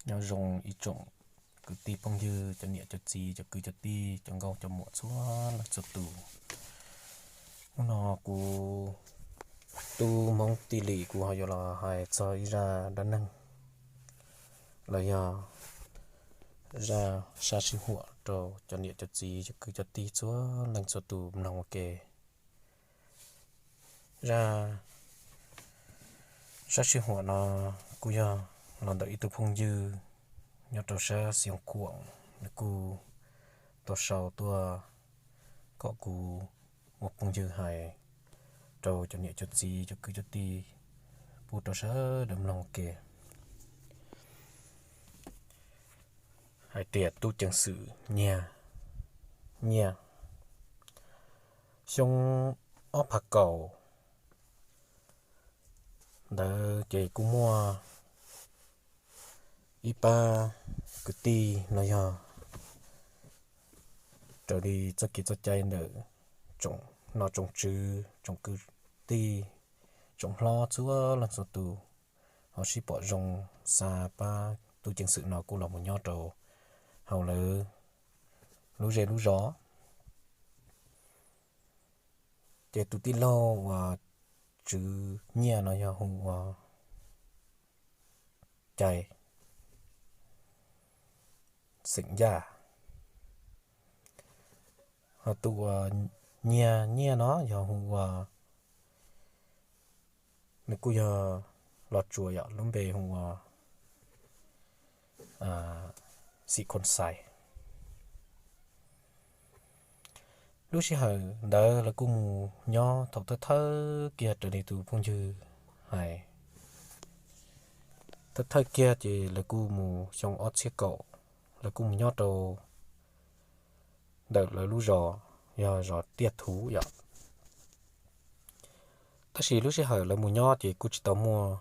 Nyob zoo ib tsoom kwv tij phooj ywg, cov niam cov txiv, cov kwv cov tij, cov nkauj cov muam txhua leej txhua tus. Hnub no kuv tub Hmoob Tij Lis kuv ho yuav los hais txog ib zaj dab neeg los yog zaj sab sij huam rau cov niam cov txiv, cov kwv cov tij txhua leej txhua tus mloog ua ke. Zaj sab sij huam no kuj yog los ntawm ib tug phooj ywg nyob rau sab Xeev Khuam, nws kuj tau sau tuaj kom kuv ua phooj ywg hais rau cov niam cov txiv, cov kwv cov tij pub rau sawv daws mloog ua ke. Hais tias tub ceev xwm nyiag nyiaj. Xyoo ob phav kaum ntawd ces kuj muaj ib pab kwv tij los yog raws li txoj kev txoj cai ntawm tsoom nom tsoom tswv, tsoom kwv tij, tsoom hlob txhua leej txhua tus ho sib pom zoo xa pab tub ceev xwm no kuj los mus nyob rau hauv lawv lub zej lub zos. Ces tus tij laug uas tswv nyiaj no yog hu ua Cai xeem Yaj, ho tus uas nyiag nyiaj no yog hu ua, nws kuj yog Los Tsuas yom, lub npe hu ua Xim Khoos Xais. Lub sij hawm ntawd lawv kuj mus nyob thaum thawj thawj kiag raws li tus phooj ywg hais. Thawj thawj kiag ces lawv kuj mus xyoo ob txhiab kaum, lawv kuj mus nyob rau ntawm lawv lub zos, yog zos Tiaj Thuv yom. Tab sis lub sij hawm lawv mus nyob ces kuj tsis tau muaj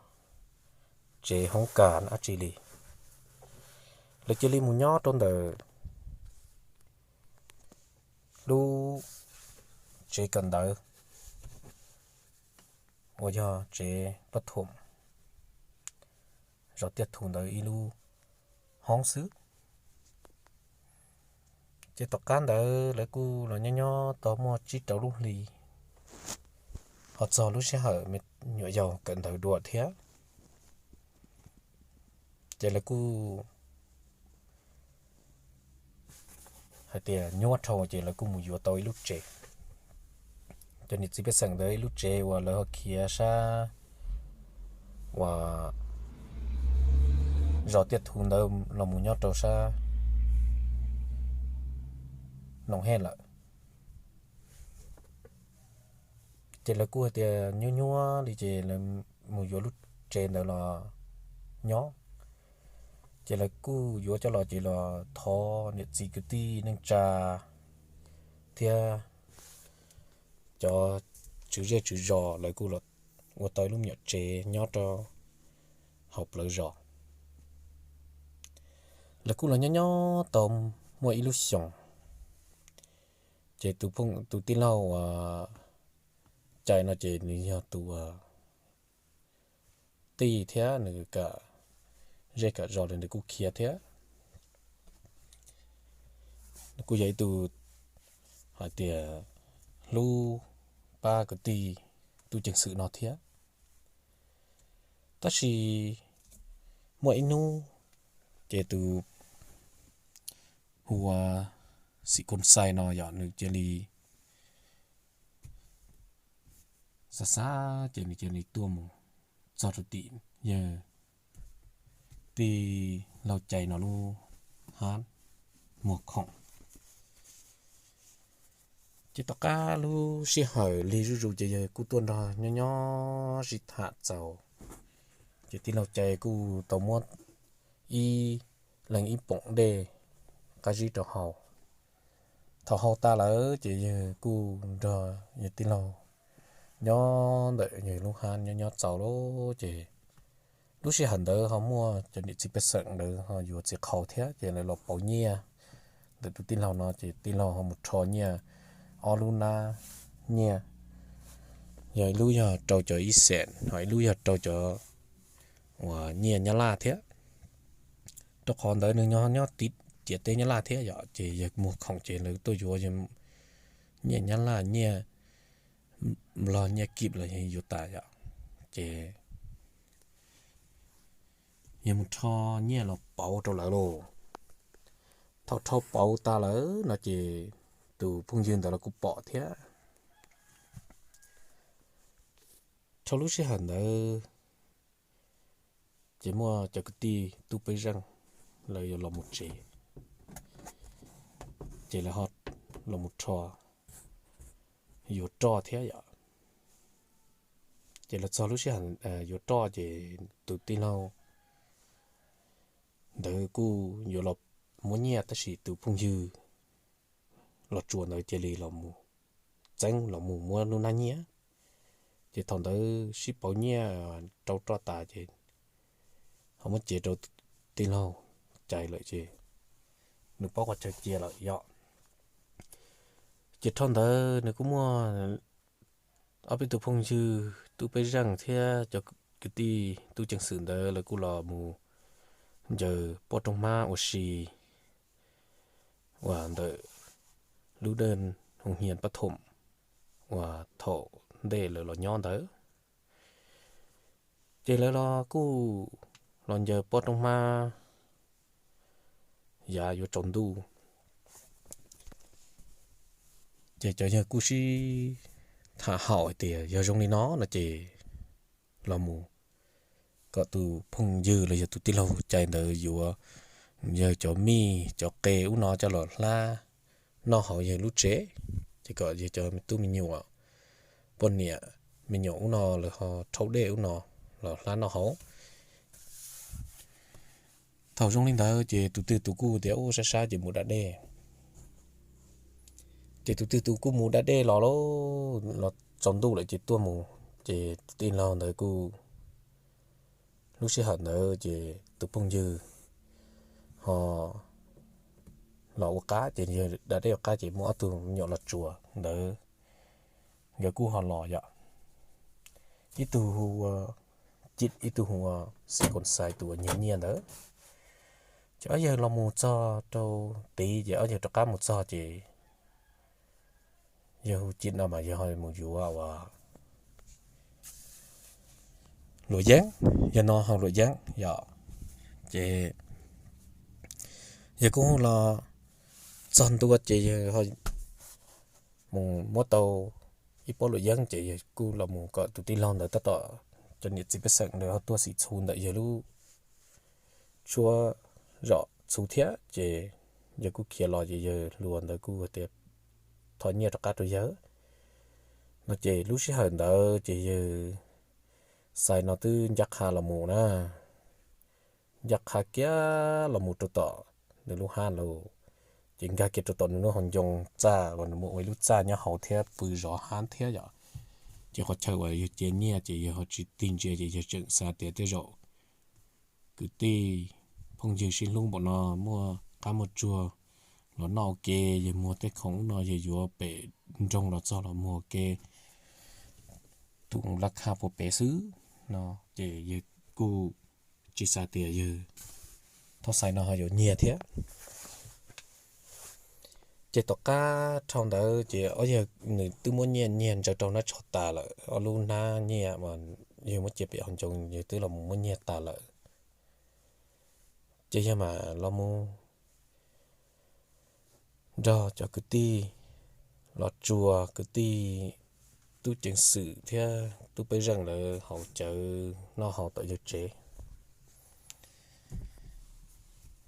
tsev hoob kas dab tsi li. Lawv cia li mus nyob rau ntawm lub tsev kawm ntawv uas yog tsev pab thuam zos Tiaj Thuv ntawd ib lub hoob xwb. Ces tom qab ntawd lawv kuj los nyob nyob tau muaj tsib rau lub hli, ho txog lub sij hawm me nyuam yaus kawm ntawv dua thiab. Ces lawv kuj hais tias nyuaj dhau ces lawv kuj mus yuav tau ib lub tsev. Cov niam txiv pej xeem ntawd ib lub tsev uas lawv ho khiav sab uas zos Tiaj Thuv ntawd los mus nyob rau sab Noom Hej lawm. Ces lawv kuj hais tias nyuaj nyuaj li ces lawv mus yuav lub tsev ntawd los nyob. Ces lawv kuj yuav coj los ces los thov niam txiv kwv tij neej tsa thiab cov tswv zej tswv zos, lawv kuj los ua tau ib lub me nyuam tsev nyob rau hauv plawv zos. Lawv kuj los nyob nyob tau muaj ib lub xyoos, ces tus phooj, tus tij laug uas Cai no ces nws yog tus uas tij thiab nws kam zej kam zos li nws kuj khiav thiab. Nws kuj yog ib tug hais tias hlub pab kwv tij tub ceev xwm no thiab. Tab sis muaj ib hnub ces tus hu ua Xim Koos Xais no yog nws cia li xav xav ces nws cia li tuaj mus txog rau tim yawg tij laug Cai no lub hab muag khoom. Ces tom qab lub sij hawm lig zuj zus ces yawg kuj tuaj nrog nyob nyob sib tham txaus, ces tij laug Cai kuj tau muab ib leeg ib poom dej qab zib rau haus. Thaum haus tas lawm ces yawg kuj nrog yawg tij laug nyob ntawm yawg lub hab nyob nyob txaus lawm ces lub sij hawm ntawd ho muaj cov niam txiv pej xeem ntawd ho yuav txiv qhau thiab ces lawv los pauv nyiaj ntawm tus tij laug no ces tij laug ho mus rho nyiaj ob lub nab nyiaj, yog ib lub yog rau cov ib xees ho ib lub yog rau cov uas nyiaj Nyab Laj thiab. rau qhov ntawd nws nyob nyob tim ciam teb Nyab Laj thiab yom, ces yawg muag khoom ces lawv tuaj yuav nyiaj Nyab Laj, nyiaj Nplog, nyiaj kim los yawg yuav tas yom. Ces yawg mus rho nyiaj los pauv rau lawv lauj. Thaum rho pauv tas lawm no ces tus phooj ywg ntawd los kuj pom thiab. Rho lub sij hawm ntawd ces muaj cov kwv tij tub peb zeej lawv yuav los mus tsev, ces lawv ho los mus rho yuav roj thiab yom. Ces los txog lub sij hawm yuav roj ces tus tij laug ntawd kuj yuav los muab nyiaj, tab sis tus phooj ywg Los Tsuas ntawd cia li los mus txeeb los mus muab lub hnab nyiaj. Ces thaum ntawd sib pauv nyiaj rau roj tas ces ho muab cev rau tij laug cais lawm ces nws paub qhov chaw cia lawm yom. Ces rho ntawd nws kuj muaj ob peb tug phooj ywg tub peb zeej thiab cov kwv tij tub ceev xwm ntawd lawv kuj los mus ncaws poj roob hmab ua si uas ntawm lub dej hoos hias pab thoom uas thaum ntej lawv los nyob ntawd. Ces lawv los kuj los ncaws poj roob hmab yav yuav tsaus ntuj. Ces cov yawg kuj sib tham haum hais tias yog zoo li no no ces los mus kom tus phooj ywg los yog tus tij laug cais ntawd yuav yawg cov mij cov qe ub no coj los hlab noj hauv yawg lub tsev, ces kom yawg cov tub me nyuam, poj niam, me nyuam ub no lawv ho rhaub dej ub no los hlab noj hauv. Thaum zoo li ntawd ces tus twg tus kuj tias ub sab sab ces mus da dej. Ces tus twg tus kuj mus da dej los lauj, los tsaus ntuj lawm ces tuaj mus, ces tus tij laug ntawd kuj, lub sij hawm ntawd ces tus phooj ywg ho los ua qab, ces yawg da dej ua qab ces muaj ob tug me nyuam Los Tsuas ntawd nkawd kuj ho los yom. Ib tug hu ua Cim, ib tug hu ua Xib Koos Xais tus uas nyiag nyiaj ntawd. Ces ob yawg los mus txog rau tid ces ob yawg rov qab mus txog ces yawg hu Cim no mas yawg ho mus yuav ua luam yeeb, yawg no ho luam yeeb yom. Ces yawg kuj los txog ntua ces yawg mus muab tau ib pob luam yeeb ces yawg kuj los mus kom tus tij laug ntawd tab tom cov niam txiv pej xeem ntawd ho tuaj xim txhuv ntawm yawg lub tshuab zom txhuv thiab ces yawg kuj khiav los ces yawg hluas ntawd kuj tias thov nyiaj rov qab rau yawg no ces lub sij hawm ntawd ces yawg Xais no twb ncaj qha los mus na, ncaj qha kiag los mus rau tom nws lub hab lauj. Ces nkag kiag rau tom nws lub hauv ncoo txaj uas nws muaj ua ib lub txaj nyob hauv thiab pw zov hab thiab yom. Ces qhov chaw uas yawg cia nyiaj ces yawg ho tsis tig ntsia ces yawg tseem xav tias tej zaum kwv tij phooj ywg sib hlub npaum no muaj qab muaj tsuag los noj ua ke, yawg muag tej khoom ub no yawg yuav pem nroog los txog los muag ua ke tus laj kha puag pem xwb no. Ces yawg kuj tsis xav tias yawg Thoj Xais no ho yuav nyiag thiab. Ces tom qab dhau ntawd ces ob yawg nws twb muab nyiaj nyiag ntsaws rau hnab tsho tas lawm, ob lub hnab nyiaj uas yawg muab cia pem hauv ncoo yawg twb los mus muab nyiag tas lawm. Ces yawg mam los mus nrog cov kwv tij Los Tsuas, kwv tij tub ceev xwm thiab tub pej xeem lawv haus cawv noj haus tom yawg tsev.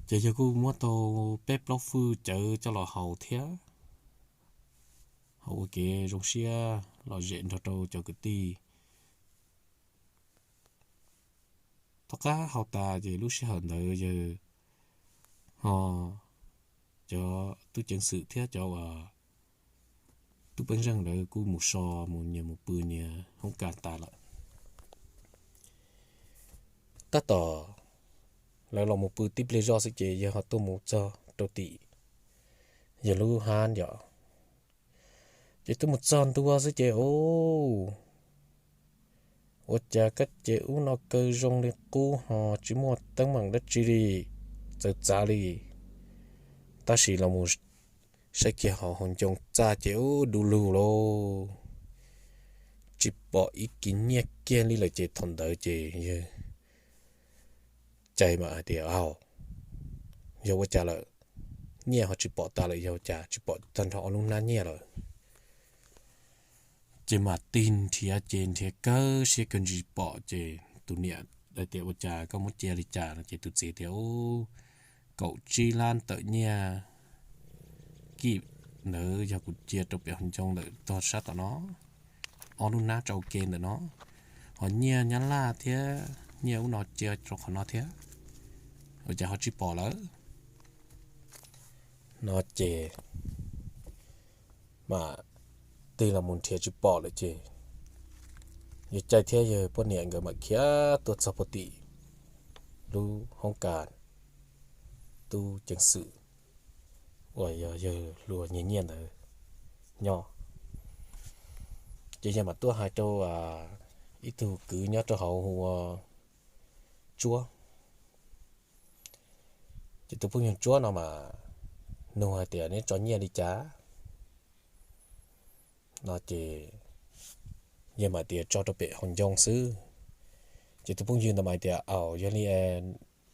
Ces yawg kuj muab tau peb plaub fwj cawv coj los haus thiab, haus ua kev zoo siab lom zem nrog rau cov kwv tij. Tom qab haus tas ces lub sij hawm ntawd yawg ho cov tub ceev xwm thiab cov uas tub pej xeem lawv kuj mus so mus nyias mus pw nyias hoob kas tas lawm. Tab tom lawv los mus pw tib pliag zoj xwb ces yawg ho tuaj mus txog rau tim yawg lub hab yom. Ces twb mus txog ntua xwb ces, ua cas kab ces ub no kaw zoo li qub ho tsis muaj teeb meem dab tsi li. txawv txav li. Tab sis los mus saib kiag hauv hauv ncoo txaj ces ub du lug lauj, tsis pom ib kis nyiaj kiag li lawm ces thaum ntawd ces yawg cais mam hais tias, Au, yog ua cas lawm? Nyiaj ho tsis pom tas lawm, yog ua cas tsis pom tag nrho ob lub hnab nyiaj lawm? Ces mam tig nrhiav ces nrhiav kawg siab kawg ntsws tsis pom ces tus niam hais tias, Ua cas koj muab cia li cas no? Ces tus txiv tias, Ub, kaum tsib lab tawm nyiaj kij ntawd yog kuv cia rau pem hauv ncoo ntawm tog sab tom no, ob lub hnab tsau ke ntawm no, ho nyiaj nyab laj thiab nyiaj ub no cia rau qhov no thiab, ua cas ho tsis pom lawm? No ces mam tig los mus nrhiav tsis pom lawm ces yawg cais thiab yawg poj niam nkawd mam khiav tuaj txog puag tim lub hoob kas tub ceev xwm uas yog yawg hluas nyiag nyiaj ntawd nyob. Ces yawg mam tuaj hais rau ib tug kwv nyob rau hauv hu ua Tsuab. Ces tus phooj ywg Tsuab no mas nug hais tias, Neb tso nyiaj li cas? No ces yawg mam tias, Tso rau pem hauv ncoo xwb. Ces tus phooj ywg ntawd mam tias, Au, yog li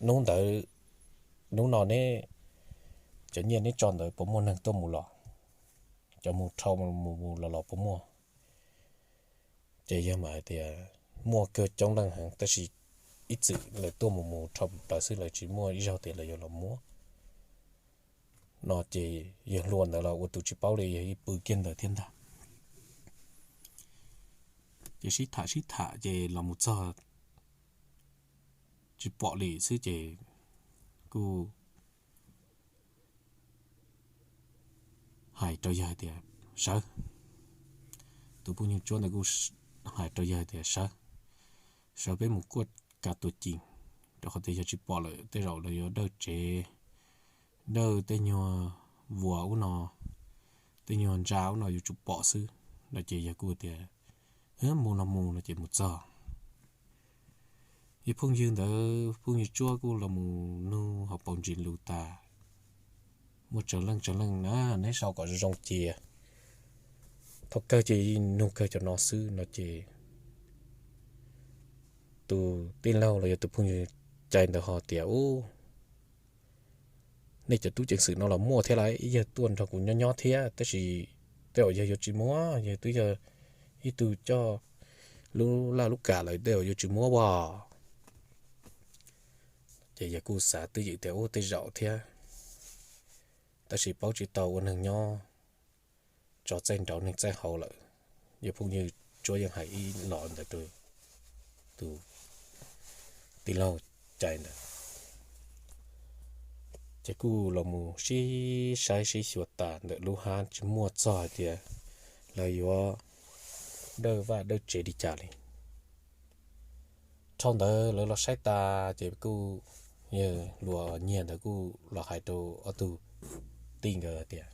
hnub ntawd, hnub no neb cov nyiaj neb tso ntawd puas muaj neeg tuaj mus los? Cov mus dhau mus mus los los puas muaj? Ces yawg mam hais tias, Muaj kawg coob leej heev, tab sis ib txwm lawv tuaj mus mus dhau plaws xwb, lawv tsis muaj ib zaug tias lawv yuav los muab. No ces yawg hluas ntawd los ua tus tsis paub li, yawg ib pw kiag ntawd thiab ntag. Ces sib tham sib tham ces los mus txog tsis pom li xwb ces kuj hais rau yawg hais tias, Sawv. Tus phooj ywg Tsuab ntawd kuj hais rau yawg hais tias, Sawv, sawv peb mus kuaj kav tuam ceem, rau qhov tias yog tsis pom lawm tej zaum lawv yuav dawj tsev, dawj tej nyuag vuas ub no, tej nyuag ntsa ub no yuav tsum pom xwb. No ces yawg kuj tias, Mus los mus. No ces mus txog, yawg phooj ywg ntawd, phooj ywg Tsuab kuj los mus nug hauv paus ntsis lus tas, muaj tsawg leej tsawg leej na, neb sau kom zoo zoo cia, thaum kawg ces nug kawg cov no xwb. No ces tus tij laug los yog tus phooj ywg cai ntawd ho tias, Ub, nej cov tub ceev xwm no los muaj thiab lauj, ib yawg tuaj nrog kuv nyob nyob thiab, tab sis tej zaum yawg yuav tsis muab, yawg twb yog ib tug coj lub laj lub kam lawm, tej zaum yuav tsis muab as. Ces yawg kuj xav twj ywm tias, Ub, tej zaum thiab, tab sis paub tsis tau ua neeg nyob, tsov txaij nraud neeg txaij hauv lawm. Yawg phooj ywg Tsuab yeej hais ib los ntawd rau tus tij laug cai ntawd. Ces kuj los mus sib saib sib xyuas tas ntawm lub hab tsis muaj txog hais tias lawv yuav dawj vaj dawj tsev li cas li. Dhau ntawd lawv los saib tas ces kuj, yawg hluas nyiag ntawd kuj los hais rau ob tug tij nkawd tias,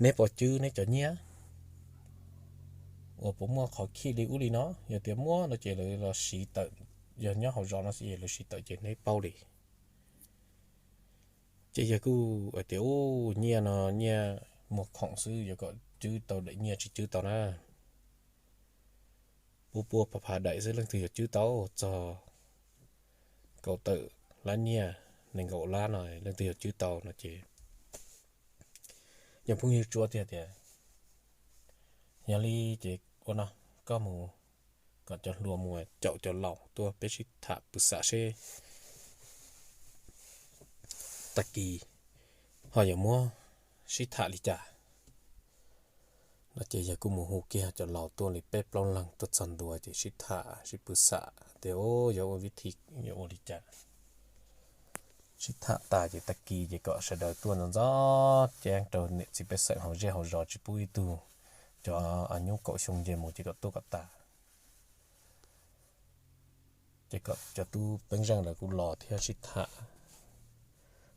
Neb puas cwb neb cov nyiaj uas puas muaj qhov khij li ub li no? Yog tias muaj no ces lawv los siv tawm, yog nyob hauv zos no xwb lawv siv tawm ces neb paub li. Ces yawg kuj hais tias, Ub, nyiaj no nyiaj muag khoom xwb, yuav kom cwb tau daim nyiaj tsis cwb tau na. Pua pua phav phav daim xwb leej twg yuav cwb tau txog kaum tawm lab nyiaj, nees nkaum lab no leej twg yuav cwb tau? No ces yawg phooj ywg Tsuab thiaj tias, Yog li ces ua no, koj mus kom cov hluas mus caum cov laus tuaj peb sib tham pw xam seb tag kis ho yuav muab sib tham li cas. No ces yawg kuj mus hu kiag cov laus tuaj li peb plaub leeg tuaj txog ntua ces sib tham sib pw xam tias, Ub, yuav ua vib thi yuav ua li cas? Sib tham tas ces tag kis ces kom sawv daws tuaj ntxov ntxov ceeb rau niam txiv pej xeem hauv zej hauv zos tsis pub ib tug cov nyuj kaum xyoo nce mus ces kom tuaj kom tas. Ces kom cov tub peeb zeej lawv kuj los thiab sib tham.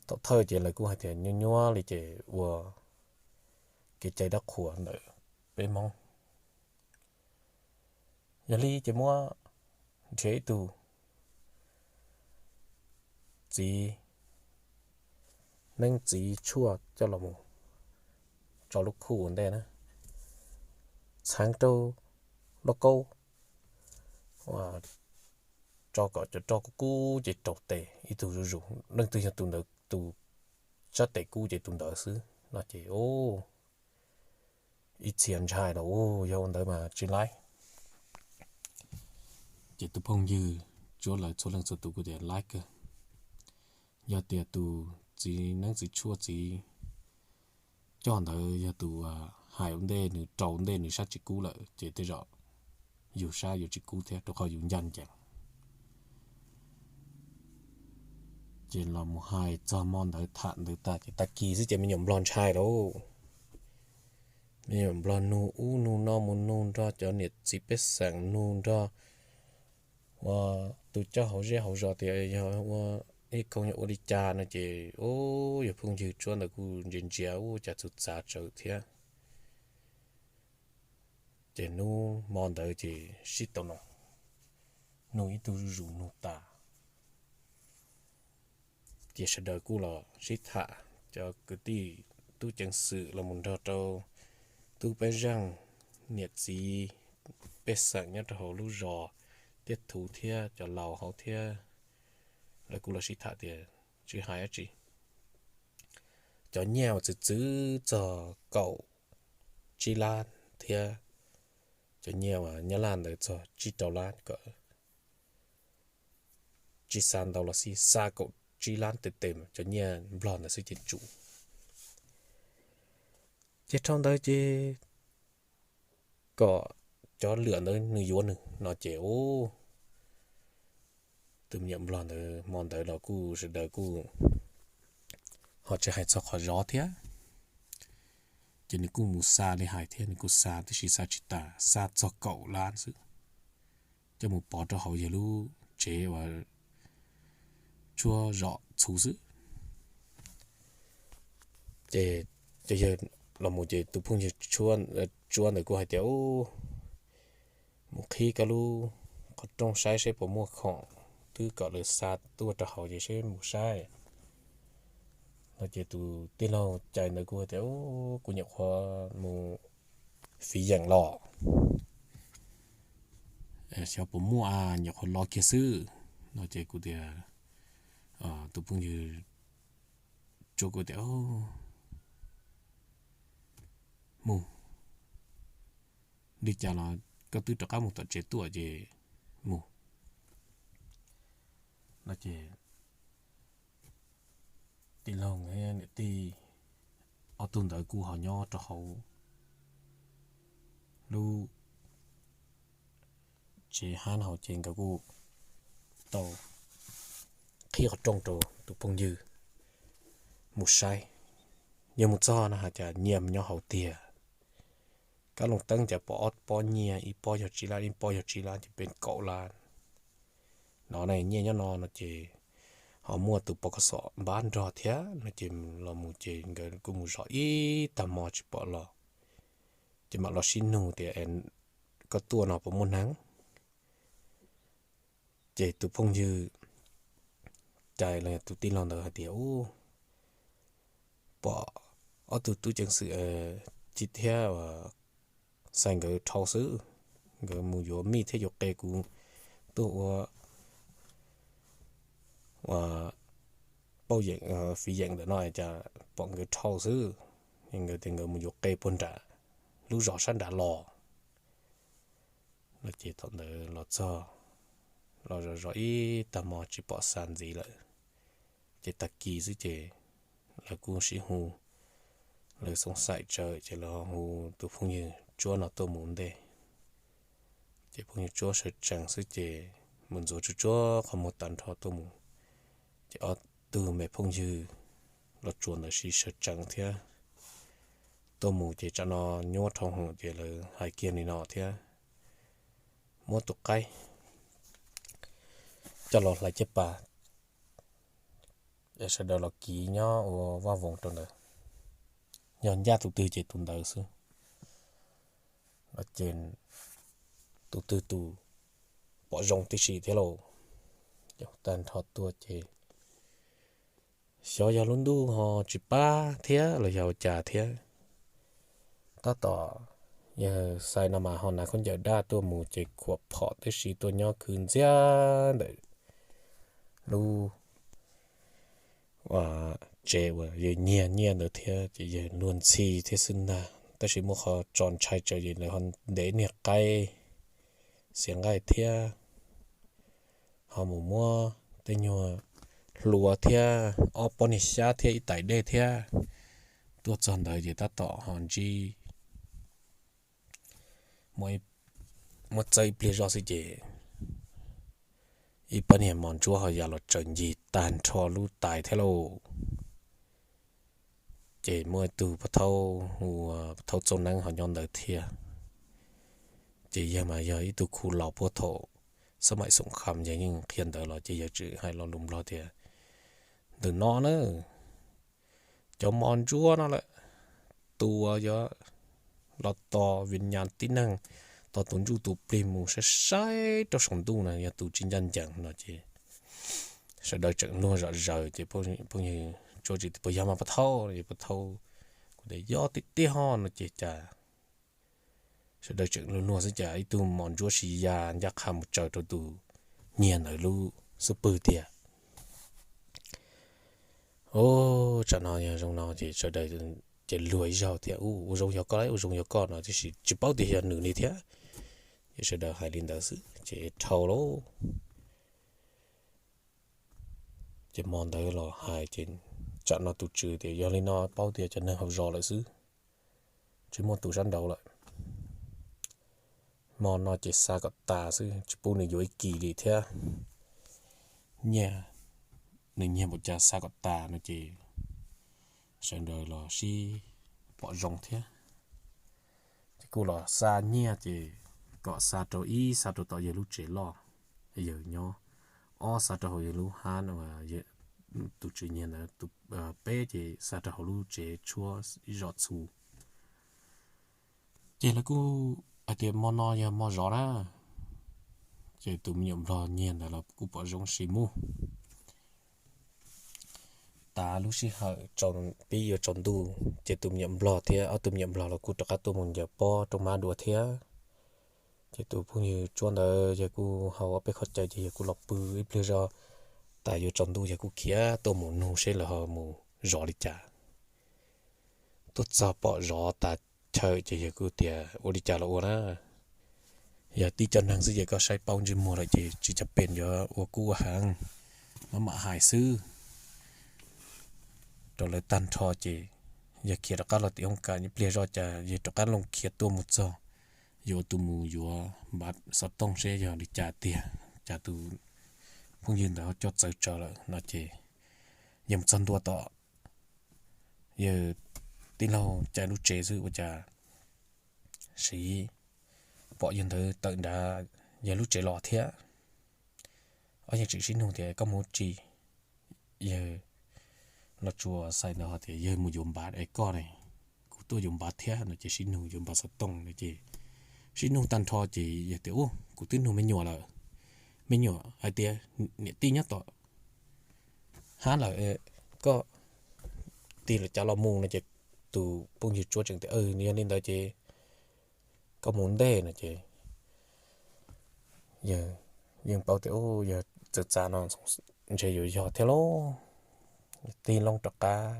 Thaum thawj ces lawv kuj hais tias nyuaj nyuaj li ces ua kev cai dab qhuas ntawm peb Hmoob. Yog li ces muab nrhiav ib tug txiv neeb txiv tshuaj coj los mus tso lub khuj ua ntej na, txheev rau lauj kaub, tso kom cov roj kub kub ces raus tes ib tug zuj zus, leej twg yog tus ntawd tus sab tes kub ces tus ntawd xwb no ces ib txhia ntshai los ua yog ua ntawd mas tsis laib. Ces tus phooj ywg tsuab lawv txhua leej txhua tus kuj tias laib kawg. Yog tias tus txiv neeb txiv tshuaj txiv coj ntawd yog tus hais ua ntej nws raus ntej nws sab tsis kub lawm ces tej zaum yus sab yuav tsis kub thiab rau qhov yus ncaj ncees. Ces los mus hais txog hmo ntawd tham ntawd tas ces tag kis xwb ces me nyuam nplog ntshai lauj. Me nyuam nplog nug ub nug no mus nug nrog cov niam txiv pej xeem nug nrog ua tus coj hauv zej hauv zos tias yog ua ib koog yog ua li cas no ces ub yog phooj ywg tsuab ntawd kuj ntsia ntsia ua cas txav txav tsawv thiab. Ces hnub hmo ntawd ces sib tau no nug ib tug zuj zus nug tas ces sawv daws kuj los sib tham, cov kwv tij tub ceev xwm los mus nrog rau tub peb zeej, niam txiv pej xeem nyob rau hauv lub zos, tej thuv thiab cov laus hauv thiab, lawv kuj los sib tham tias tsis hais dab tsi. Cov nyiaj uas txwv txwv txog kaum tsib lab thiab cov nyiaj uas nyab laj ntawd txog tsib rau lab kom tsis xa ntau los xij, xa kaum tsib lab tes tes cov nyiaj nplog ntawd xwb ces tsum. Ces dhau ntawd ces kom cov lwm ntawd nws yuav nws no ces tus me nyuam nplog ntawd hmo ntawd los kuj sawv daws kuj ho tsis hais txog qhov zov thiab. Ces nws kuj mus xa li hais thiab nws kuj xa tiam sis xa tsis tas, xa txog kaum lab xwb, coj mus pov rau hauv yawg lub tsev uas tshuab zom txhuv xwb. Ces yawg los mus ces tus phooj ywg tsuab ntawd kuj hais tias mus qhib koj lub qhov rooj saib seb puas muaj khoom, twb kom lawv xa tuaj rau hauv ces seb mus saib no ces tus tij laug cais ntawd kuj hais tias kuv nyuam qhuav mus fiv yeem los, xyov puas muaj, nyuam qhuav los kiag xwb no ces kuv tias, tus phooj ywg tsuab kuv tias mus li cas los koj twb rov qab mus tom tsev tuaj ces mus no ces tij laug niam tij ob tug ntawd kuj ho nyob rau hauv lub tsev hab hauv ces nkawd kuj tau qhib qhov rooj rau tus phooj ywg mus saib. Yog mus txog no has cas nyiaj nyob hauv tiag, kab looj teeb cas pom ob pob nyiaj, ib pob yog tsib lab, ib pob yog tsib lab ces peb kaum lab no ne, nyiaj nyob no no ces ho muaj tus pov kos xom npab nrog thiab no ces los mus ces nkawd kuj mus zov ib tag hmo tsis pom los, ces mam los sib nug tias koj tuaj no puas muaj neeg? Ces tus phooj ywg cais los tus tij laug ntawd hais tias pom ob tug tub ceev xwm ci thiab xaiv nkawd dhau xwb, nkawd mus yuav mij thiab yuav qe kuv tuaj ua pauj yeem fiv yeem ntawm no cas pom nkawd dhau xwb, nkawd tias nkawd mus yuav qe puag nram lub zos sab nrad los no ces thaum ntawd los txog los zov zov ib tag hmo tsis pom xa ntxiv lawm, ces tag kis xwb ces lawv kuj sib hu, lawv xoom xaim tsawv ces lawv hu tus phooj ywg tsuab no tuaj mus ntej. Ces phooj ywg tsuab sawv tsees xwb ces mus ntxuav tsuag tsuag qhov muag tag nrho tuaj mus, ces ob tug me phooj ywg los tsuas ntawd sib sawv tsees thiab tuaj mus ces tsam no nyuaj dhau hwv ces lawv hais kiag li no thiab, muab tus qaib coj los hlais caj pas es sawv daws los kiv nyob ua vaj voos rau ntawd, yog ncaj tus twg ces tus ntawd xwb no ces tus twg tus pom zoo tib si thiab lauj. Ces tag nrho tuaj ces xyov yog lub ntuj ho tsis pab thiab los yog ua cas thiab. Tab tom yawg Xais no mas ho hnav khaub ncaws daj tuaj mus ces khuam phom tib si tuaj nyob khwv ntxiag ntawm lub tsev uas yawg nyiag nyiaj ntawd thiab ces yawg luag ntxhi thiab xwb ntag, tab sis muaj qhov tso ntshai tsawv ces lawv ho ntes niag qaib xiav nqaij thiab ho mus muab tej nyuag hlua thiab ob pob niag xyab thiab ib tais dej thiab. Tuaj txog ntawd ces tab tom ho ntsib, muab txawb ib pliag zoj xwb ces ib pab niag mos ntsuab ho ya los tsaws ncig tag nrho lub tais thiab lauj. Ces muaj ib tug pov thaub hu ua pov thaub Txooj Neeb ho nyob ntawd thiab. Ces yawg mas yog ib tug khu laus puag thaum xab maim xoom kham yawg yeej qhia ntawd los ces yawg tseem hais lo lus Nplog tias, ntawm no na, cov mos ntsuab no lawm, tus uas yuav los tos vim nyas tib neeg, tos tus ntsuj tus plig mus saib saib rau saum ntuj na yog tus tsis ncaj ncees no ces sawv daws tseem luag zom zaws ces phooj ywg Tsuab tsis tias puas yog mas pov thaub, pov thaub kuj tias yog tiag tiag ho no ces cas sawv daws tseem luag luag xwb cas ib tug mos ntsuab si ya ncaj qha mus tsaws rau tus nyiag ntawd lub xub pwg tiag. Ub, tsam no yog zoo no ces sawv daws ces luag ib zaug tias ua zoo yog koj lauj, ua zoo yog koj no tiam sis tsis paub tias yog nws li thiab. Ces sawv daws hais li ntawd xwb ces dhau lauj. Ces hmo ntawd los hais ces tsam no tus tswv tias yog li no paub tias cov neeg hauv zos lawm xwb, tsis muaj tus sab nraud lawm. Hmo no ces xa kom tas xwb tsis pub nws yuav ib kis li thiab. Nyiag, nws nyiag npaum cas xa kom tas no ces sawv daws los sib pom zoo thiab. Ces kuj los xa nyiaj ces kom xa rau ib xa rau tom yawg lub tsev loj, yawg nyob, ob xa rau hauv yawg lub hab, tus tswv nyiag ntawd tus, peb ces xa rau hauv lub tsev tshuab ib zos txhu. Ces lawv kuj hais tias hmo no yog hmo zov na, ces tus me nyuam nplog nyiag ntawd los kuj pom zoo sis mus. Tas lub sij hawm pib yuav tsaus ntuj ces tus me nyuam nplog thiab ob tug me nyuam nplog los kuj rov qab tuaj mus ncaws pob rau mab dua thiab. Ces tus phooj ywg Tsuab ntawd yawg kuj haus ob peb qho cawv ces yawg kuj los pw ib pliag zog, tas yuav tsaus ntuj yawg kuj khiav tuaj mus nug seb lawv ho mus zov li cas. Tuaj txog pom zov tas chaw ces yawg kuj tias ua li cas los ua na, yog tib co neeg xwb ces koj saib paub ntsej muag lawm ces tsis cov pes yuav ua kub ua heev, maj mam hais xwb. Rau lawv tag nrho ces yawg khiav rov qab los tim hoob kas ib pliag zoj cas yawg rov qab looj khiav tuaj mus txog, yuav ua tus mus yuav npav xov tooj seb yog li cas tiag, cas tus phooj ywg ntawd ho coj txawv tsawv lawm no ces yawg mus txog ntua tom yawg tij laug Cai lub tsev xwb ua cas siv pom yawg ntawd tawm nrad yawg lub tsev los thiab. Ob yeej tseem sib nug tias koj mus ua tsi, yawg Los Tsuas Xais ntawd ho tias yawg mus yuav npav es koj ne, kuv tuaj yuav npav thiab no ces sib nug yuav npav xov tooj no ces sib nug tag nrho ces yawg tias ub kuv twb nug me nyuam lawm, me nyuam hais tias niam tij nyob tom hab lawm, koj tig los cav los mus no ces tus phooj ywg Tsuab tseem tias yog li ntawd ces koj mus ua ntej no ces yawg yeej paub tias yawg txawv txav no ntshe yuav yog thiab lauj. Tig loo rov qab,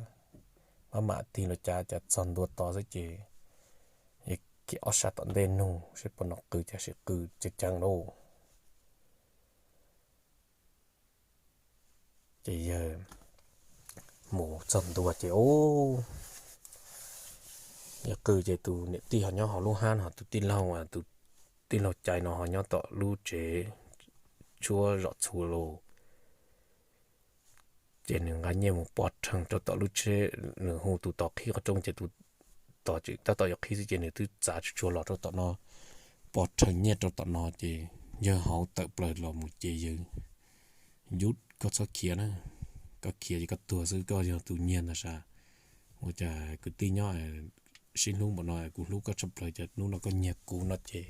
maj mam tig los cav cas txog ntua tod xwb ces yawg kiag ob sab tom ntej nug seb puas hnov qw cas sis qw ceev ceev lauj. Ces yawg mus txog ntua ces ub, yawg qw ces tus niam tij ho nyob hauv lub hab no, tus tij laug, tus tij laug Cai no ho nyob tom lub tsev tshuab zom txhua los. Ces nws nqa nyiaj mus pov rhees rau tom lub tsheb, nws hu tus tod qhib qhov rooj ces tus tod tseem tab tom yuav qhib xwb ces nws twb txav tsuag tsuag los rau tom no, pov rhees nyiaj rau tom no ces yawg hauv tawm plaws los mus ces yawg, yub, koj txhob khiav na, koj khiav ces koj tuag xwb, koj yog tus nyiag ntag sav. Ua cas kwv tij nyob sib hlub npaum no, kuv hlub koj tshaj plaws cas hnub no koj nyiag kuv no ces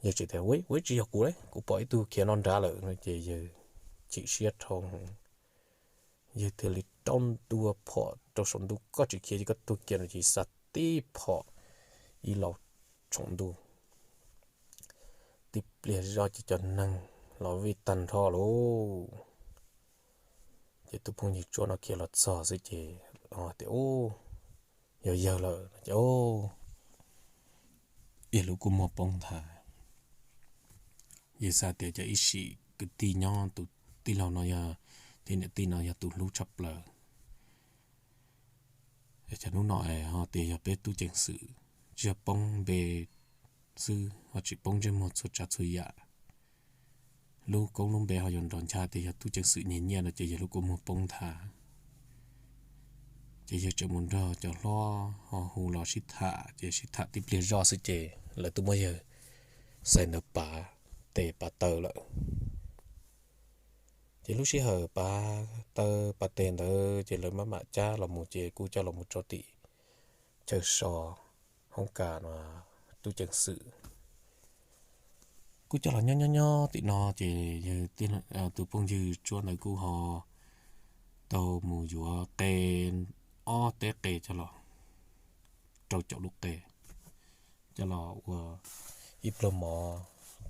yawg tseem tias ua ib tsis yog kuv li, kuv pom ib tug khiav no nrad lawm no ces yawg chim siab dhau. Yawg thiaj li rau ntua phom rau saum ntuj, koj tsis khiav ces koj tuag kiag no ces xa tib phom ib lauj saum ntuj. Tib pliag zoj ces cov neeg los vij tag nrho lauj. Ces tus phooj ywg tsuab no khiav los txog xwb ces tias, Ub, yog yawg lawm no ces, ub, yawg lub kua muag poob nthav. Yawg xav tias cas ib sim kwv tij nyob tus tij laug no yog, ces niam tij no yog tus hlub tshaj plaws. Es cas hnub no ho tias yog peb tub ceev xwm, tsis yog poob npe xwb ho tsis poob ntsej muag txhua tsav txhua yam. Lub koob lub npe ho yuav nrov ncha tias yog tub ceev xwm nyiag nyiaj no ces yawg lub kua muag poob nthav. Ces yawg tseem mus nrog cov hlob ho hu los sib tham, ces sib tham tib pliag zoj xwb ces lawv twb muab yawg xais ntawd pav tes pav taw lawm. Ces lub sij hawm pav taw pav tes ntawd ces lawv maj mam cab los mus ces kuj coj los mus rau tim chaw so hoob kas no tub ceev xwm. Kuj coj los nyob nyob nyob tim no ces yawg, tus phooj ywg tsuab ntawd kuj ho tau mus yuav qe, ob teb qe coj los, rau caum lub qe, coj los ua ib pluag mov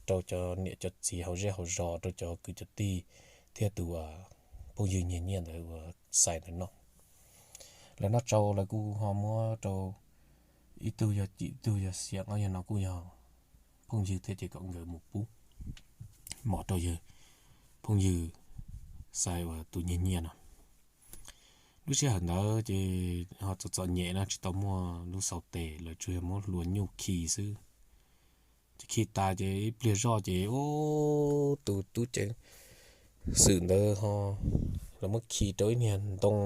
rau cov niam cov txiv hauv zej hauv zos, rau cov kwv cov tij thiab tus phooj ywg nyiag nyiaj ntawd uas xais ntawd noj. Lawv noj tsau lawv kuj ho muab rau ib tug yog cim, ib tug yog xiam, ob yog no kuj yog phooj ywg thiab ces kom nkawd mus pub mov rau yawg phooj ywg xais uas tus nyiag nyiaj no. Lub sij hawm ntawd ces ho txom txom nyem na, tsis tau muaj lub xaus tes, lawv tsuas yog muab hlua nyuj khi xwb. Ces khi tas ces ib pliag zoj ces ub, tus tub ceev xwm ntawd ho lawv muab khi rau ib niag ntoo,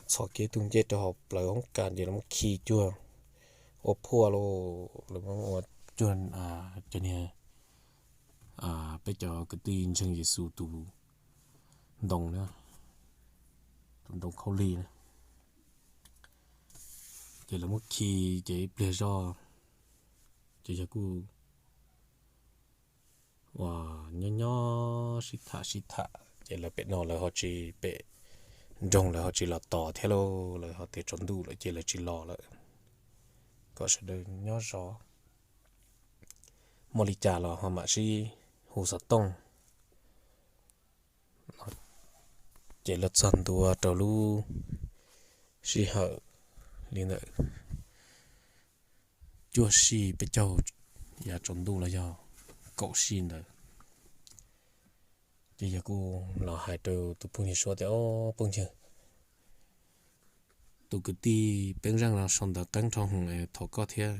txhos kiag tus ncej rau hauv plawv hoob kas ces lawv muab khi cuag ua phuaj lauj, lawv muab ua cuag cov niag peb cov kwv tij ntseeg Yexus tus ntoo na, tus ntoo khaub lig na. Ces lawv muab khi ces ib pliag zoj ces yawg kuj uas nyob nyob sib tham sib tham ces lawv pem no lawv ho tsis, pem nroog lawv ho tsis los tos thiab lauj, lawv ho tias tsaus ntuj lawm ces lawv tsis los lawm, kom sawv daws nyob zov, muaj li cas los ho mam sib hu xov tooj. Ces lawv txog ntua rau lub sij hawm li ntawm cuaj sij peb caug yav tsaus ntuj los yog kaum sij ntawd. Ces yawg kuj los hais rau tus phooj ywg suab tias, Au phooj ywg, tus kwv tij Peeb Zeej no sau ntawv qeeb dhau heev, thov koj thiab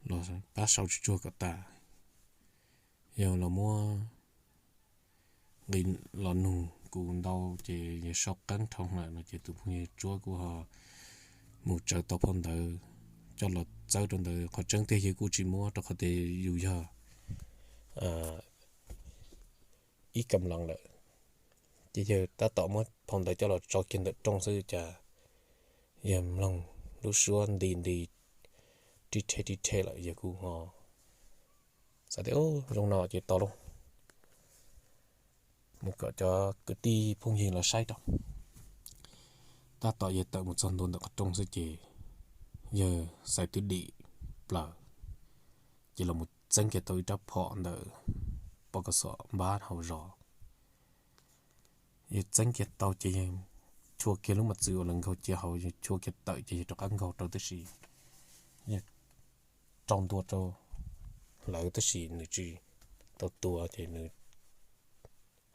los pab sau tsuag tsuag kom tas. Yog los muab nqi los nug kuv ntau ces yawg sau qeeb dhau heev lawm no. Ces tus phooj ywg tsuab kuj ho mus tsawv tau phau ntawv coj los txawb rau ntawd. Qhov tseeb tiag yawg kuj tsis muab rau qhov tias yus yog ib kam lees lawm. Ces yawg tab tom muab phau ntawv coj los tso kiag ntawm rooj xwb cas yawg mloog lub suab nti nti rib rhe rib rhe lawm, yawg kuj ho xav tias, Au, zoo no ces tos lauj, mus kom cov kwv tij phooj ywg los saib rau. Tab tom yawg tawm mus txog ntua ntawm qhov rooj xwb ces yawg xaiv twb dim plaws, ces los mus txeeb kiag tau ib rab phom ntawm poj kos xom npab hauv zos. Yawg txeeb kiag tau ces yawg chua kiag lub mos txwv uas lawv nkaug cia hauv, yawg chua kiag tawm ces yawg rov qab nkaug rau tib si. Yawg rau ntua rau lawv tab sis nws tsis tau tua ces nws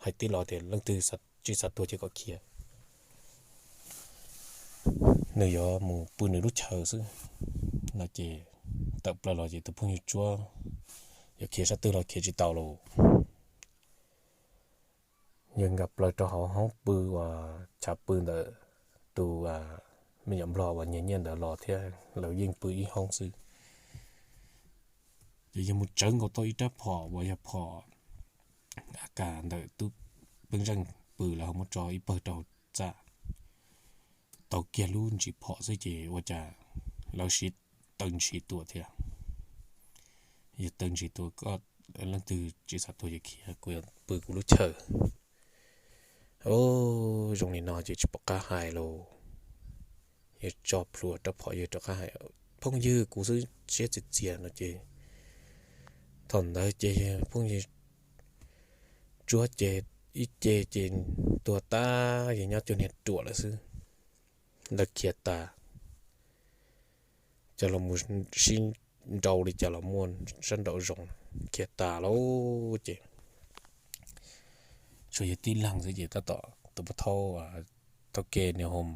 hais tib lo tias, Leej twg tsis xav tuag ces kom khiav, nws yuav mus pw nws lub chaw xwb no. Ces tawm plaws los ces tus phooj ywg tsuab yuav khiav sab twg los khiav tsis tau lawm. Yawg nkag plaws rau hauv hoob pw uas chav pw ntawm tus me nyuam nplog uas nyiag nyiaj ntawd los thiab, lawv yeej pw ib hoob xwb. Ces yawg mus tsawv nkaus tau ib rab phom uas yog phom AK ntawm tub Peeb Zeej pw, lawv ho muab tso ib pawg rau hauv txaj, tau kiag lub ntsis phom xwb ces ua cas lawv siv taw ntshis tua thiab. Yawg taw ntshis tua, Koj leej twg tsis xav tuag ces khiav, kuv yuav pw kuv lub chaw. Zoo li no ces tsis pom qab hais los, yawg tso plhuav rab phom yawg rov qab hais, phooj ywg, kuv xwb siab txias txias no ces thaum ntawd ces phooj ywg Tsuab ces ib ce ces tuag tas, yawg nyob cuag niag ruam lawm xwb. Lawv khiav tas, cov los mus sib nrau li cas los muaj sab nraum zoov, khiav tas lawm ces tshuav yawg tib leeg xwb ces tab tom tus pov thawj, thawj ke niag hom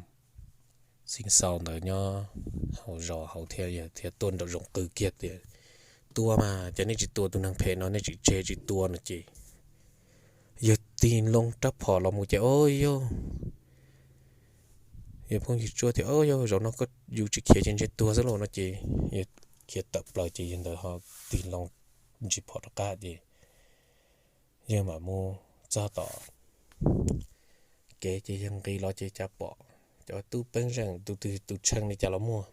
xeev xaus ntawd nyob hauv zos hauv thiab, yawg thiaj tuaj nraum zoov qw kiag tias, Tua mas, cas nej tsis tua tus neeg phem no, nej tsis tseg tsis tua no ces yawg tig loo rab phom los mus ces, o, yog yawg phooj ywg Tsuab tias, O, yog zaum no koj yus tsis khiav ces ntshe tuag xwb lauj no ces yawg khiav tawm plaws ces yawg ntawd ho tig loo ntsis phom rov qab ces yawg mam mus txog tom kev ces yawg nqis los ces cas pom cov tub peeb zeem tus twg tus tshee li cas los muaj,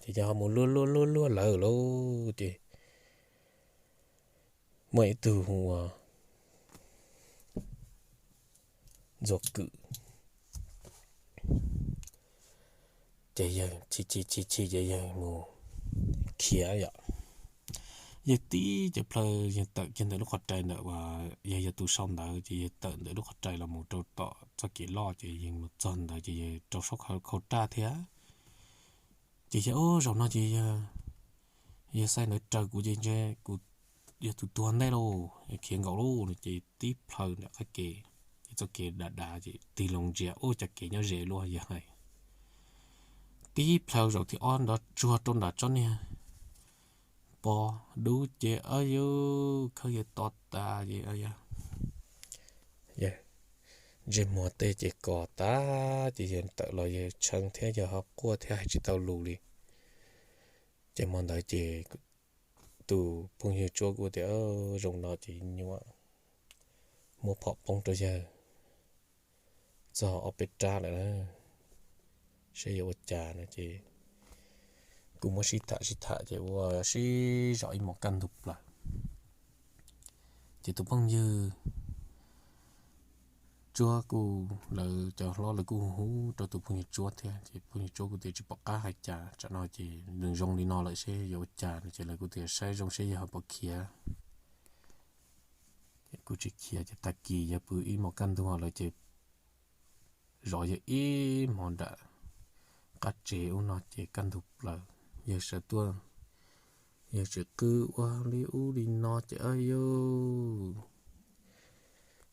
ces yawg ho mus luag luag luag luag lawv lauj ces muaj ib tug hu ua Ntxuag Kwm, ces yawg chim chim chim chim ces yawg mus khiav yom. Yawg tib ce plaws yawg tawm kiag ntawm lub qhov rai ntawm uas yawg yog tus sau ntawv ces yawg tawm ntawm lub qhov rai los mus rau tom txoj kev loj ces yawg mus txog ntawd ces yawg rau sab khau raj thiab. Ces yawg, O, zaum no ces yawg, yawg xaiv ntawd raws kuv ces ntshe kuv yog tus tuag ntej lauj, khiav nkaum lauj no ces tib plaws nram qab ke, ces txoj kev dav dav ces tig loo ntsia, Ub, cas kev nyob ze luaj, yawg hais. Tib plaws zaum thib ob nrov tsuag rau nram tsob niag pov dub ces, o, yawg khawb yawg to tas ces, o, yawg ntsej muag tej ces kos tas ces yawg tawm los yawg tshee thiab yawg ho quaj thiab hais tsis tau lus li. Ces hmo ntawd ces tus phooj ywg Tsuab kuj tias, Zoo no ces nyuam muab phom poob rau yawg txog ob peb rab lawm na, saib yuav ua cas no ces kuj muab sib tham sib tham ces ua sib zog ib hmos kaj ntug plaws. Ces tus phooj ywg Tsuab kuj, lawv cov hlob lawv kuj hu rau tus phooj ywg Tsuab thiab ces phooj ywg Tsuab kuj tias tsis pom qab hais cas, tsam no ces nws zoo li no lawm seb yuav ua cas no ces lawv kuj tias saib zoo seb yawg ho puas khiav. Ces kuj tsis khiav ces tag kis yawg pw ib hmos kaj ntug lawm ces zov yawg ib hmos nram qab tsev ub no ces kaj ntug plaws yawg sawv tuaj, yawg tseem qw ua li ub li no ces, o, yawg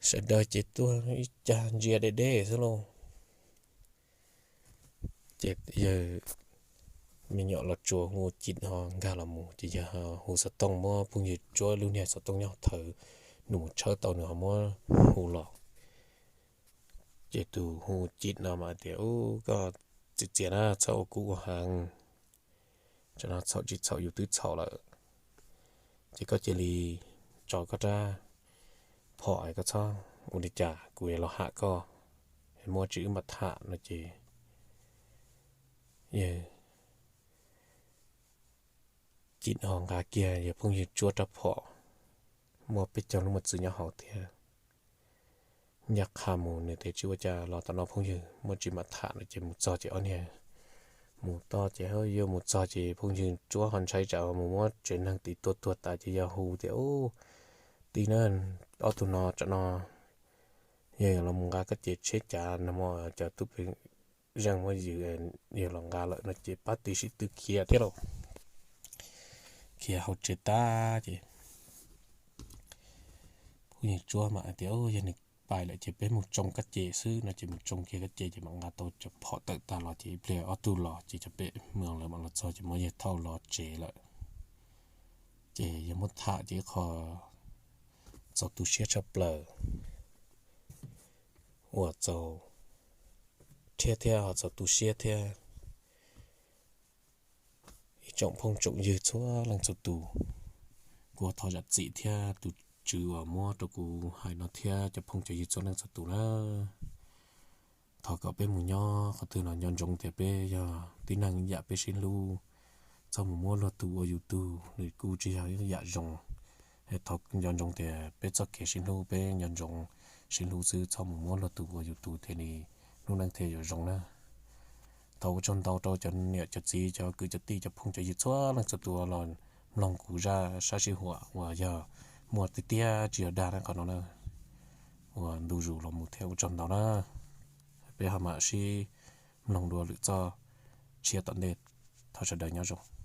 sawv daws ces tuaj ib cag ntsia deb deb xwb lauj. Ces yawg me nyuam los tsuas hu Cim ho nkag los mus ces yawg hu xov tooj muab phooj ywg Tsuab lub niag xov tooj nyob thawv, nws mus tshawb tau nws ho muab hu los. Ces tus hu Cim no mas tias, Ub, koj txiav txiav na, txhob ua kub ua heev, tsam no txhaum tsis txhaum yus twb txhaum lawm, ces koj cia li tso koj rab phom es koj txhob ua li cas, kuv yuav los ham koj, es muaj tsis wb mam tham no ces yawg Cim ho nqa kiag yawg phooj ywg Tsuab rab phom, muaj peb caug lub mos txwv nyob hauv thiab. Ncaj qha mus nws tias, Tsis ua cas, los tom no phooj ywg, muaj tsis mam tham no ces mus txog ces ob niag mus tod ces, yawg mus txog ces phooj ywg Tsuab ho ntshai tsam mus muab tsev neeg tim tuag tuag tas ces yawg hu tias, Ub, tij na, ob tug no tsam no yawg los mus nqa koj cev tsheb cav no, cov tub zeej muab yws, yawg los nqa lawm no ces pab tij sib tw khiav thiab lauj. Khiav hauv tsev tag ces phooj ywg Tsuab mam tias, Yog nws pais lawm ces peb mus tsoo koj cev xwb no ces mus tsoo kiag koj cev ces mam nqa tau cov phom tawm tag los ces ib pliag ob tug los ces cov pem mws lawv mam los txog ces muab yawg thauj los tsev lawm. Ces yawg muab tham ces ib qho txaus tu siab tshaj plaws, uas txaus rhiab thiab ho txaus tu siab thiab. Ib tsoom phooj tsoom ywg txhua leej txhua tus, kuv thov zam txim thiab tus tswv uas muab rau kuv hais no thiab cov phooj cov ywg txhua leej txhua tus na. Thov kom peb mus nyob qhov twg los nco ntsoov tias peb yog tib neeg ib yam, peb sib hlub, txhob mus muab luag tug ua yus tug, nws kuj tsis yog ib yam zoo. Thov nco ntsoov tias peb txoj kev sib hlub peb nco ntsoov sib hlub xwb, txhob mus muab luag tus ua yus tus thiaj li lub neej thiaj yuav zoo na. Thov ua tsaug ntau rau cov niam cov txiv, cov kwv cov tij, cov phooj cov ywg txhua leej txhua tus los mloog kuv zaj sab sij huam uas yog muaj tiag tiag tsis yog dag na qhov no na. Ua ntu zus los mus thiab ua tsaug ntau na. Peb ho mam sib mloog dua lwm zaj tshiab tom ntej. Thov sawv daws nyob zoo.